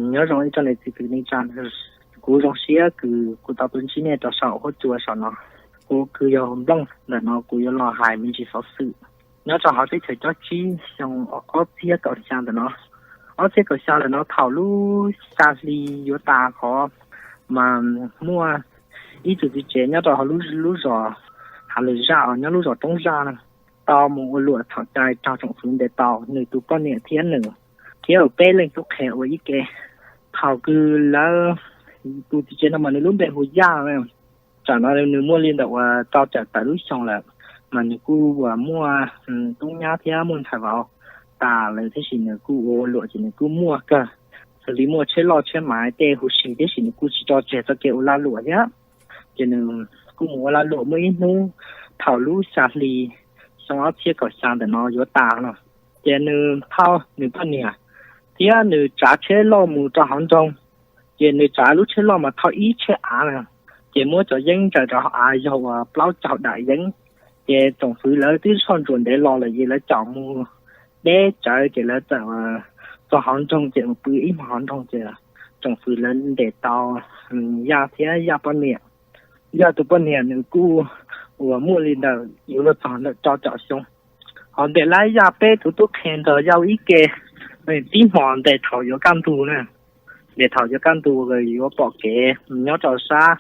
Nyob zoo ib tsoom niam txiv kwv tij neej tsa, kuv zoo siab kws kuv tau tuaj ntsib nej rau saum huab cua saum no. Kuv kws yog Nplooj ntawm no kuv yuav los hais me ntsis xov xwm nyob rau hauv teb chaws Cob Tsib xyoo ob txhiab kaum xya ntawm no. Ob txhiab kaum xya ntawm no thaum lub xya hli yuav tas hov mas muaj ib tug txiv tsev nyob rau hauv lub zos Hav Lwm Zaj os, nyob lub zos Roob Zaj na, tau mus ua luam txhaum cai raug tsoom fwv ntes tau nws tus poj niam thiab nws, thiab peb leej tub qhe ua ib ke. Thaum kws lawv, tus txiv tsev no mas nws lub npe hu Yaj. Tsam no nws muaj li ntawm uas rau caum tawm lub xyoo lawm, mas nws kuj uas muaj tub nyab thiab muaj ntxhais vauv tas lawm, tiam sis nws kuj ua luam ces nws kuj muaj kawg, xws li muaj tsheb loj tsheb maiv tej huv si, tiam sis nws kuj tsis tso tseg txoj kev ua lag luam thiab. Ces nws kuj mus ua lag luam muaj ib hnub thaum lub xya hli xyoo ob txhiab kaum xya ntawm no yuav tas no, ces nws thauj nws poj niam thiab nws tsav tsheb loj mus rau hauv nroog. Ces nws tsav lub tsheb loj mas thauj ib tsheb av na, ces muab cov yeeb ntsaws rau hauv av yog uas plaub caug dam yeeb. Ces tsoom fwv lawv twb soj ntsuam ntev los lawm ces lawv caum mus deb tsawv ces lawv txawm txog hauv nroog ces mus pw ib hmos hauv nroog ces tsoom fwv lawv ntes tau Yaj thiab Yaj poj niam. Yaj tus poj niam nws kuj uas muaj li ntawm yuav luag txog ntawm rau caum xyoo. Hos ntes lawv Yaj peb tus tub qhe nrog Yaj ua ib ke, tib hmos ntes thaum yuav kaj ntug na, ntes thaum yuav kaj ntug yuav pom kev nyob rau sab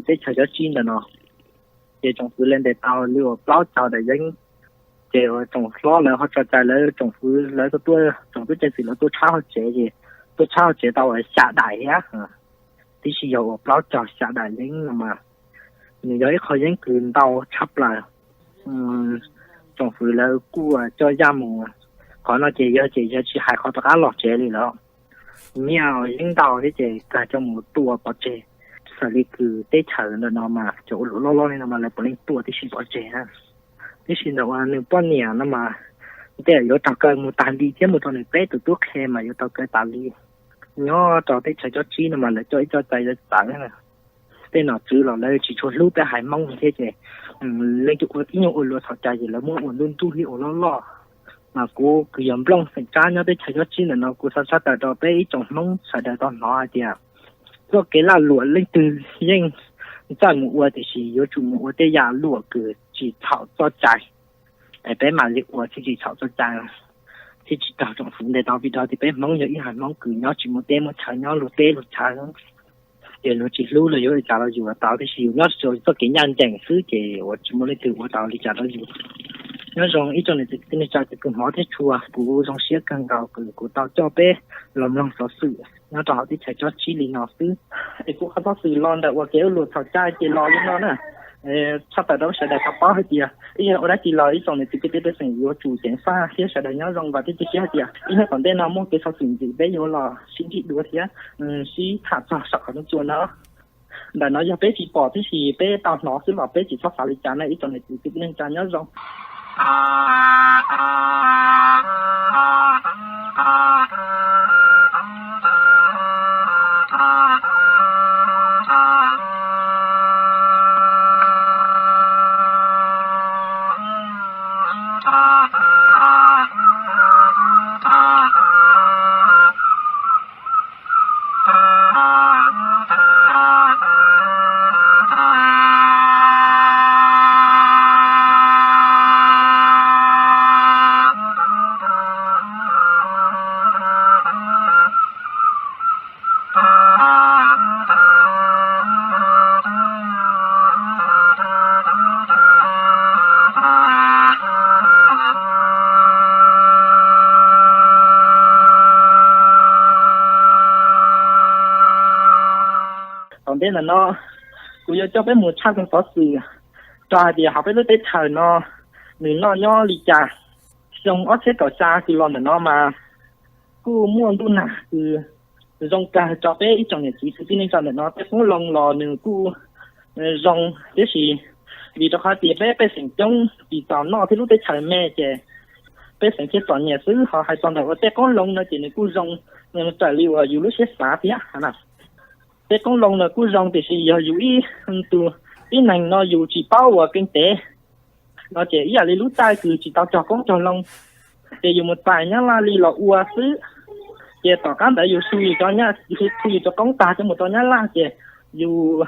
teb chaws Cob Tsib ntawm no. Ces tsoom fwv lawv ntes tau li uas plaub caug dam yeeb. Ces uas tsoom hlob lawv ho tso cai lawv tsoom fwv lawv tuaj, tsoom tub ceev xwm lawv tuaj tshab hauv tsev ces tuaj tshab hauv tsev tau uas xya daim thiab. Tiam sis yog uas plaub caug xya daim yeeb no mas nws yog ib qho yeeb kws ntau tshaj plaws. Tsoom fwv lawv kuj coj Yaj mus, qhov no ces yog ces yog tsis hais qhov rov qab los tsev li lawm. Nyiaj yeeb ntau thiab ces kawg coj mus tua pov tseg. Xws li kws teb chaws ntawm no mas cov ua luam loj loj li no mas lawv puav leej tua tib si pov tseg na. Tiam sis ntawm uas nws poj niam no mas tej yuav raug kaw mus tas li thiab mus rau nws peb tus tub qhe mas yuav raug kaw tas li. Nyob rau teb chaws Cob Tsib no mas lawv coj ib co cai txawv txawv. Tej nom tswv los lawv tsis tshua hlub peb haiv Hmoob thiab ces leej twg ua ib nyuag ua luam txhaum cai ces lawv muab ua ntuj ntuj li ua loj loj. Mas kuv kws yog Nplooj xeem Tsab nyob teb chaws Cob Tsib ntawm no kuv xav tshaj tawm rau peb ib tsoom Hmoob sawv daws tau hnov hais tias txoj kev lag luam leej twg yeej txawj mus ua tiam sis yuav tsum mus ua tej yam luam kws tsis txhaum txoj cai es peb mam li ua thiaj tsis txhaum txoj cai, thiaj tsis raug tsoom fwv ntes tau vim rau tias peb Hmoob yog ib haiv Hmoob kws nyob tsis muaj teb muaj chaw, nyob luag teb luag chaw. Ces luag tsis hlub los yuav ua cas los yus tau, tiam sis yus nyob rau txoj kev ncaj ncees xwb ces uas tsis muaj leej twg ua tau li cas rau yus. Nyob zoo ib tsoom niam txiv kwv tij neej tsa cov kws hmov thiab tshua, kuv zoo siab kawg nkaus kws kuv tau coj peb los mloog xov xwm nyob rau hauv teb chaws Cob Tsib li no xwb. Es kuv qhov xov xwm los ntawm uas kev ua luam txhaum cai ces los li no na. Tshaj tawm rau sawv daws tau paub hais tias ib yam ua dab tsi los ib tsoom niam txiv kwv tij pej xeem yuav tsum ceev faj thiab sawv daws nyob zoo vam thiab cia siab hais tias ib hnub tom ntej no muaj kev xov xwm ntxiv peb yuav los sib ntsib dua thiab sib tham txog saum qhov no cua no. Ntawm no yog peb tsis pom tiam sis peb tau hnov xwb los peb tsis txhob xav li cas na ib tsoom niam txiv kwv tij neej tsa nyob zoo. Tom ntej ntawm no, kuv yuav coj peb mus tshaj txog xov xwm rau hais tias hauv peb lub teb chaws no nws noj nyob li cas. Xyoo ob txhiab kaum xya kws los ntawm no mas kuj muaj ntuj nag kws zoo kawg rau peb ib tsoom niam txiv kwv tij neej tsa ntawm no. Tej qoob loo los nws kuj zoo, tiam sis vim rau qhov tias peb pej xeem coob tsis txaus noj thiab lub teb chaws me ces pej xeem thiaj txom nyem xwb. Ho hais txog ntawm uas tej qoob loo no ces nws kuj zoo raws li uas yus lub siab xav thiab na. Tej qoob loo no kuj zoo tiam sis yog yus ib tug tib neeg no yus tsis paub uas keej tev no ces ib yam li lub caij kws tsis tau cog qoob cog loo ces yus mus txais nyob laj li los ua xwb. Ces tom qab ntawd yus hu yus cov, yus hu yus cov qoob tag coj mus rau Nyab Laj ces yus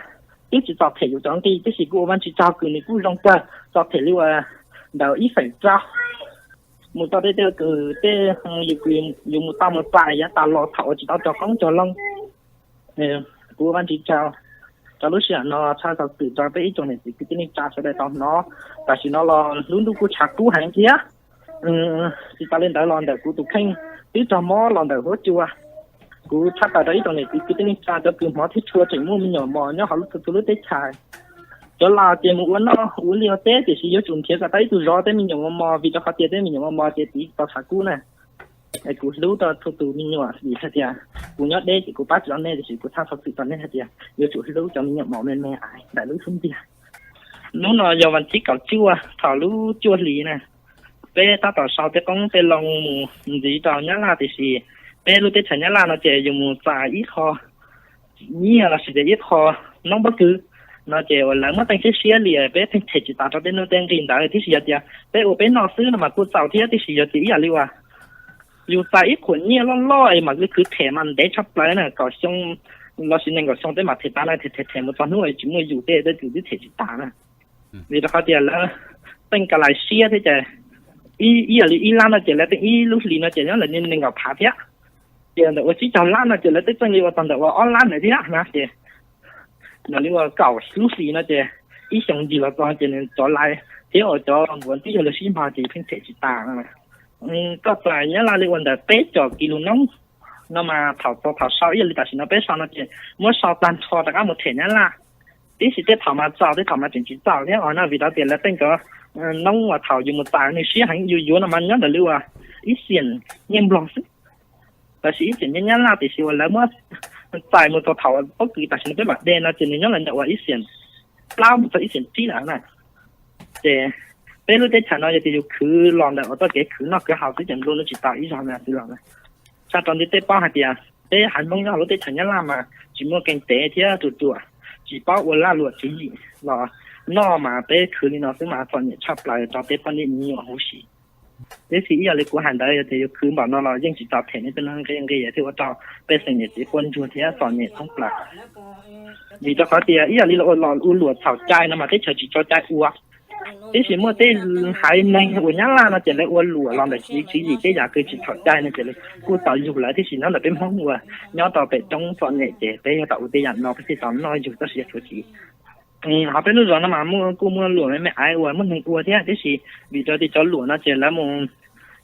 twb tsis txom them yus cov nqi, tiam sis kuv ua Vaj Tswv tsaug kws nws kuj zoo kawg, txom them li uas ntawm ib feem rau mus tau tej, tej kws tej yus, yus mus tau mus txais yav tas los thaum uas tsis tau cog qoob cog loo. Kuv ua Vaj Tswv tsaug rau lub sij hawm no, tshaj txog twm rau peb ib tsoom niam txiv kwv tij neej tsa sawv daws tau hnov. Tam sim no los lub ntuj kuj tshav kub heev thiab. Tsis tas li ntawd los ntawm kuv tus kheej twb raug mob los ntawm huab cua. Kuv tshaj tawm rau ib tsoom niam txiv kwv tij neej tsa cov kws hmov thiab tshua tseem muaj me nyuam mos nyob hauv lub, lub teb chaws. Cov laus ces mus ua noj ua liaj ua teb tiam sis yuav tsum nrhiav kom tau ib tug zov tej me nyuam mos mos, vim rau qhov tias tej me nyuam mos mos ces tiv tau tshav kub na. Kuv hlub rau txhua tus me nyuam, vim hais tias kuv nyob deb ces kuv pab tsis tau nej, tiam sis kuv tshaj txog twm rau nej hais tias yuav tsum hlub cov me nyuam mos me me ntawm lub xub ntiag. Hnub no yog vas thib kaum cuaj thaum lub cuaj hlis na, peb tab tom sau tej qoob tej loo mus ntxiv rau Nyab Laj, tiam sis peb lub teb chaws Nyab Laj no ces yus mus txais ib qho nyiaj lossis tias ib qho noob pob kws no ces uas lawv muab teej siab siab li, peb pheej them tsis tas rau tej nuj tej nqi ntawd, tiam sis yog tias peb ua peb noj xwb no mas kuj txaus thiab, tiam sis yog tias ib yam li uas yus txais ib qho nyiaj loj loj es mam li khwv them mas ntev tshaj plaws na, kaum xyoo lossis nees nkaum xyoo peb mam them tas no, them them them mus txog hnub tsis muaj yus tej, tej tus twb them tsis tas na. Vim rau qhov tias lawv teej ka lais siab thiab ces ib yam li ib lab no ces lawv teej ib lub hlis no ces nyob ntawm nees nkaum phav thiab. Ces ntawm ua tsib caug lab no ces lawv twb txeej li ua txog ntawm ua ob lab ntawd thiab na ces ntawm li ua kaum lub hlis no ces ib xyoo ncig los txog ces nws rov lais thiab, ua cov npuav ntwv yog lawv sib npog ces pheej them tsis tas. Koj txais Nyab Laj li ua ntawm peb caug kis lus noob no mas thaum, thaum sau ib yam li tam sim no peb sau no ces muab sau tag nrho rov qab mus them Nyab Laj. Tiam sis tej thaum mas txaus, tej thaum mas tseem tsis txaus thiab os na, vim rau tias lawv teej cov noob uas thaum yus mus txais nws siab heev, yus yuav no mas nyob ntawm li uas ib xiam nyiaj Nplog xwb. Tab sis ib xiam nyiaj Nyab Laj tiam sis uas lawv muab txais mus txog thaum pob kws tam sim no peb mam de no ces nws nyob los ntawm uas ib xiam plaub mus txog ib xiam tsib lawm na. Ces peb lub teb chaws no yog tias yus khwv los ntawm uas txoj kev khwv noj khwv haus xwb ces nplua nuj tsis tau ib zaug na xwb los na. Tshaj rau ntiaj teb paub hais tias peb haiv Hmoob nyob hauv lub teb chaws Nyab Laj mas tsis muaj kev tev thiab ruam ruam, tsis paub ua lag luam tswv yim los noj mas peb khwv li no xwb mas txom nyem tshaj plaws rau peb poj niam me nyuam huv si. Tiam sis ib yam li kuv hais ntawd, yog tias yus khwv npaum no los yeej tsis txaus them nej tej nuj nqi, nqi thiaj ua rau pej xeem niam txiv quaj ntsuag thiab txom nyem thoob plaws. Vim rau qhov tias ib yam li los ua luam txhaum cai no mas teb chaws tsis tso cai ua. Tiam sis muaj tej haiv neeg uas Nyab Laj no ces lawv ua luam los ntawm tswv yim tej yam kws tsis txhaum cai no ces kuj tau yug lawv, tiam sis nyob ntawm peb Hmoob uas nyob rau pem roob txom nyem ces peb yog tau ua tej yam no peb thiaj tau noj yug, tab sis yog tshuav tsis. Ho peb lub zos no mas muaj, kuj muaj luam me me aiv uas muaj neeg ua thiab, tiam sis vim rau tias cov luam no ces lawv mus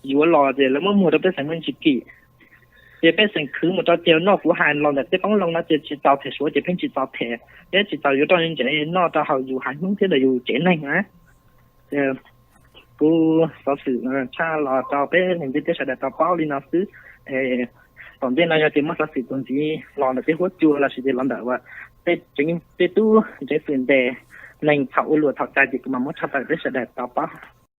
yuav los ces lawv muab muag rau pej xeem muaj ntsis kim. Ces pej xeem khwv mus rau ces noj, kuv hais los ntawm tej qoob loo no ces tsis txaus them Suav ces pheej tsis txaus them, thiab tsis txaus yuav rau ntsev noj rau hauv yus haiv Hmoob thiab ntawm yus tsev neeg na. Kuv xov xwm tshaj los rau peb neeg ntiaj teb sawv daws tau paub li no xwb. Tom ntej no yog tias muaj xov xwm txuas ntxiv los ntawm tej huab cua lossis tias los ntawm uas tej tsev, tej tub tsev xwm ntes neeg txhaum ua luam txhaum cai ces kuv mam muab tshaj tawm peb sawv daws tau paub.